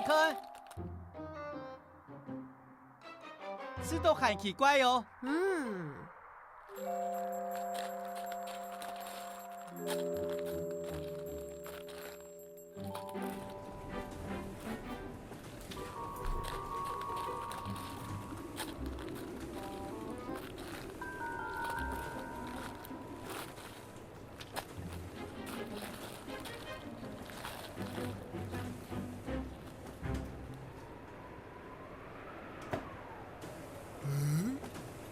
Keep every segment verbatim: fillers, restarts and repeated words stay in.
看，試著還奇怪哦。嗯。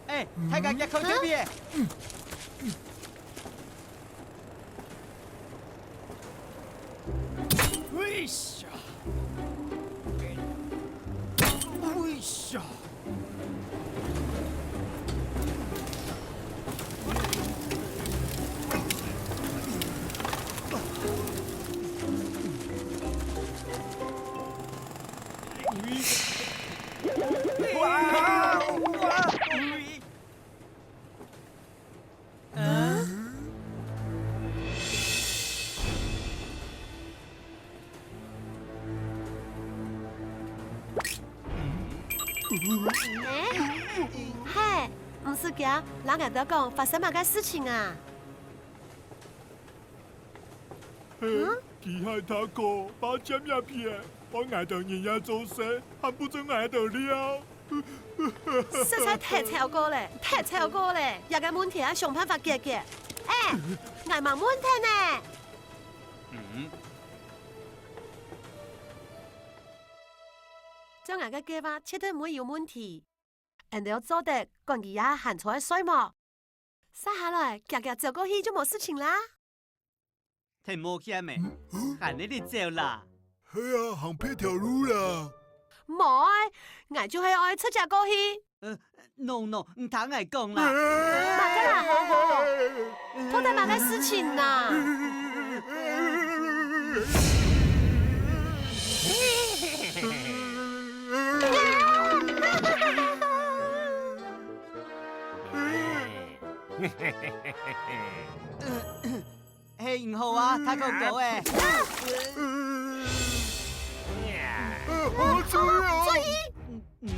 哎，大家遽看這片！哎呀！哎呀！ 哎，嘿，毋使驚，摎𠊎兜講發生麼个事情啊？嗯？機械塔克霸佔這片，分𠊎兜人也做事，還不准𠊎兜尞。 實在忒超過咧，忒超過咧！這个問題愛想辦法解決。哎，𠊎吂問忒呢！嗯。照𠊎个計畫，絕對毋會有問題。𠊎兜做得趕佢這下還坐在睡目。 煞下來，遽遽走過去就無事情啦。忒冒險欸，還係你走啦。係啊，行別條路啦。無欸，𠊎就係愛直接過去。呃，no no，你聽𠊎講啦。麼个啦，好好，到底麼个事情啦？ 嘿，你好啊，大哥哥欸。啊，注意哦！注意！嗯，嗯。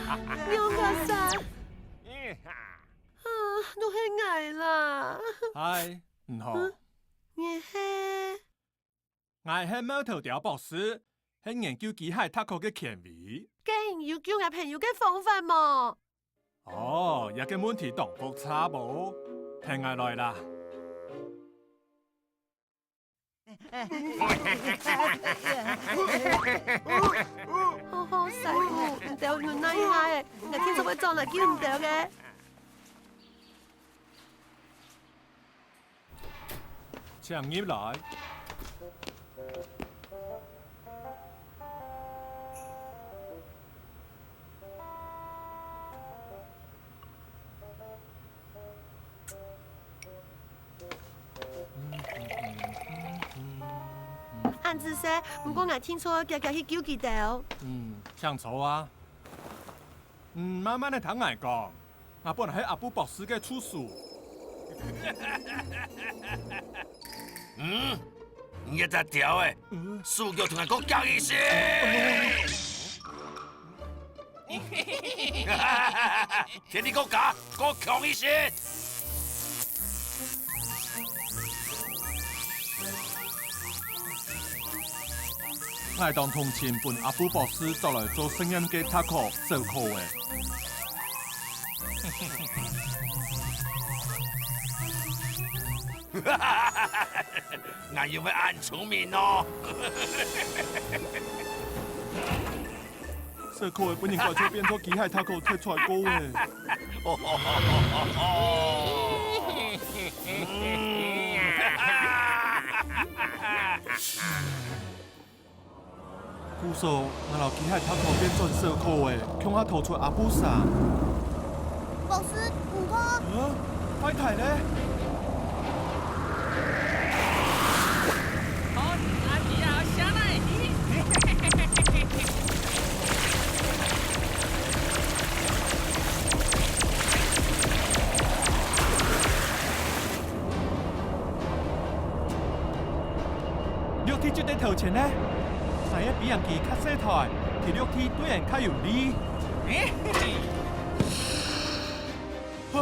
啊！牛角山，啊，都係𠊎啦。嗨，你好。嗯，你係？ 𠊎係貓頭鳥博士，係研究機械塔克个權威。該你有救𠊎朋友个方法無？哦，這个問題當複雜哦，聽𠊎來啦。好好，師傅，你兜忍耐一下欸，𠊎定著會轉來救你兜个。 請入來。恁仔細，毋過𠊎定著遽遽去救佢兜。嗯，請坐啊。 嗯，慢慢仔聽𠊎講，𠊎本來係阿布博士个助手。嗯，你這隻鳥仔，嗯。手腳同𠊎過遽一息！天地國家，過強一息！ 𠊎當同情分阿布博士捉來做實驗个塔克小可仔。𠊎有無恁聰明哦？ 小可仔分人改造變做機械塔克忒衰過咧。故所，𠊎摎機械塔克變轉小可仔，共下逃出阿布城。博士，你看。啊，壞忒咧！好，阿弟啊，下來！綠地就在頭前呢！𠊎个飛行機較細台，騎綠地對𠊎較有利。啊！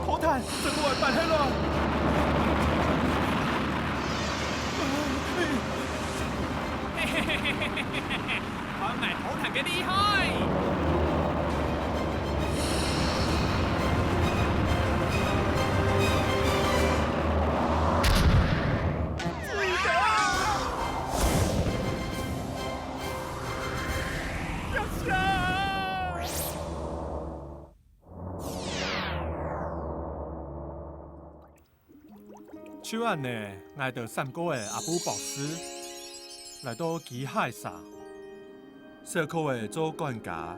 高彈，這个會扳下來！ 看𠊎高彈个厲害！就恁呢，𠊎兜閃過了阿布博士，來到機械城。小可仔做管家，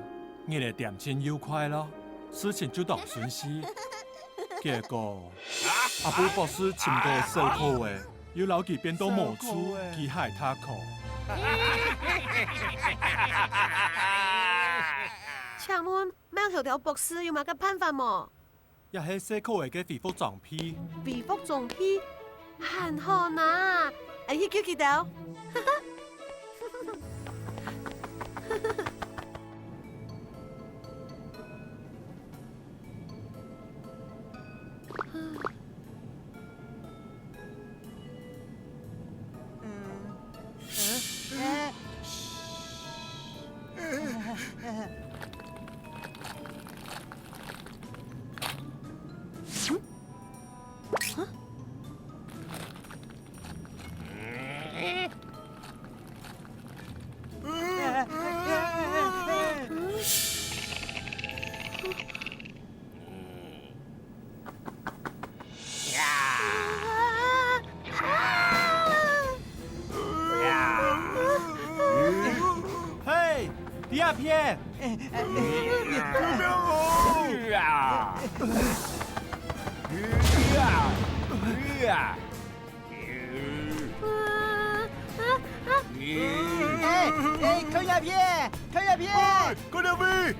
日仔恬靜又快樂，事情就當順序。結果，阿布博士尋到小可仔，又摎佢變到無助，機械塔克。請問，貓頭鳥博士有麼个辦法無？ 也係細可仔个恢復裝備。恢復裝備？還好哪，𠊎去救佢兜。嘿，在哪片？救命哦！哎，哎，看哪片，看哪片！哎，看哪片！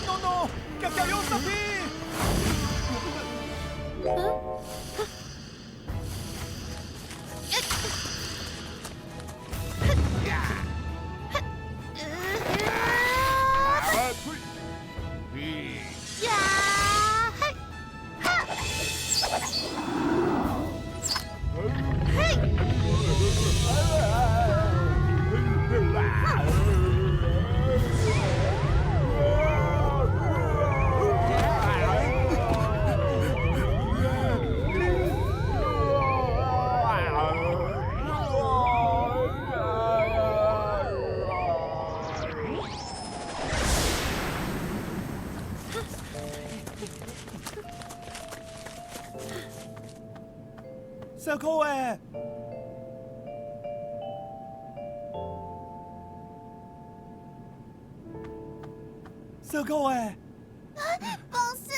No no，遽遽用上去！ 小可仔！小可仔！博士！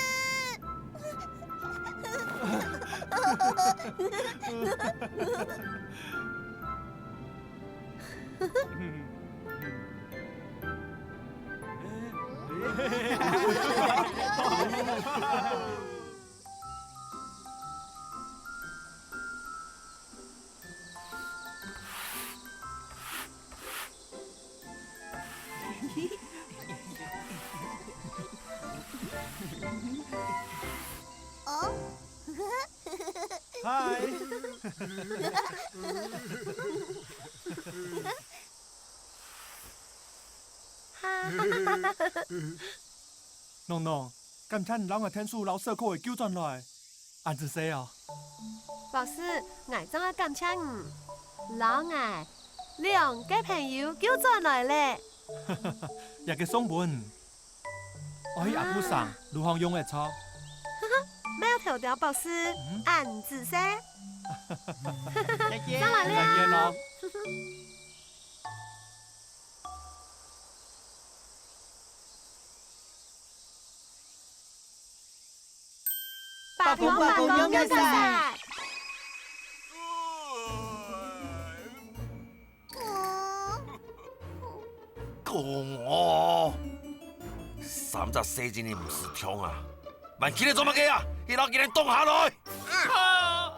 哦？嗨！哈！ 喏喏，感謝你摎𠊎𢯭手摎小可仔救轉來。恁仔細哦。博士，𠊎正愛感謝你。摎𠊎兩個朋友救轉來咧。這個送分你。愛去阿布城，啊。路項用得著。苗頭鳥博士，嗯。恁仔細。再見。上來了。再見咯。 伯公伯公，伯公，伯公，伯公，伯公，伯公。公哦，三隻細人仔毋識聽啊，還企咧做麼个啊？去摎佢等擋下來！啊！